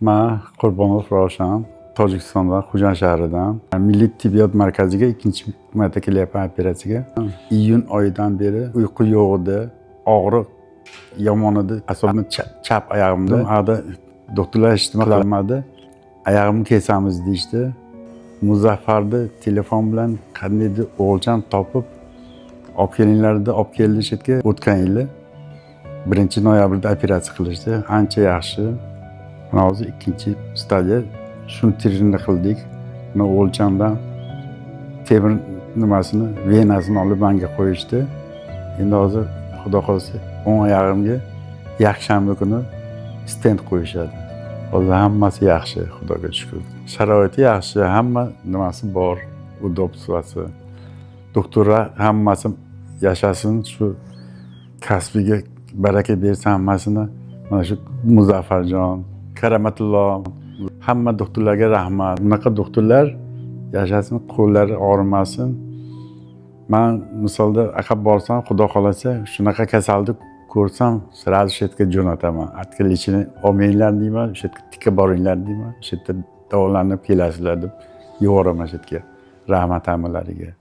Man Qurbonov Ravshan, Tojikistondan, Xo'jand shahridan. Milliy tibbiyot markaziga ikkinchi marta kelyapman operatsiyaga. Iyun oyidan beri uyqu yo'q edi, og'riq yomon edi. Asosan chap oyog'imda. Hada doktorlar hech nima qilmadi. Oyog'imni kesamiz deyishdi. Muzaffarni telefon bilan qandaydir o'g'ilcham topib olib kelinglar deb olib keldi shu yerga o'tgan yili. 1 noyabrda operatsiya qilishdi. Ancha yaxshi. Mana hozir ikkinchi stadiya shuntirini qildik. Mana o'g'ilchamdan temir nimasini, venasini olib manga qo'yishdi. Endi hozir, Xudo xohlasa, o'ng oyog'imga yakshanba kuni stent qo'yishadi. Hozir hammasi yaxshi, Xudoga shukur. Sharoiti yaxshi, hamma nimasi bor, удобство si. Doktorlar hammasi yashasin, shu kasbiga baraka bersin hammasini. Mana shu Muzaffarjon, Karamatullo, hamma doktorlarga rahmat. Bunaqa doktorlar yashasin, qo'llari og'rimasin. Man misolda aqab borsam, Xudo xohlasa, shunaqa kasalni ko'rsam, сразу shu yerga jo'nataman. Atga лечение olmanglar deyman, o'sha yerga tikka boringlar deyman. O'sha yerda davolanib kelasizlar deb yuboraman shu yerga. Rahmat hammalariga.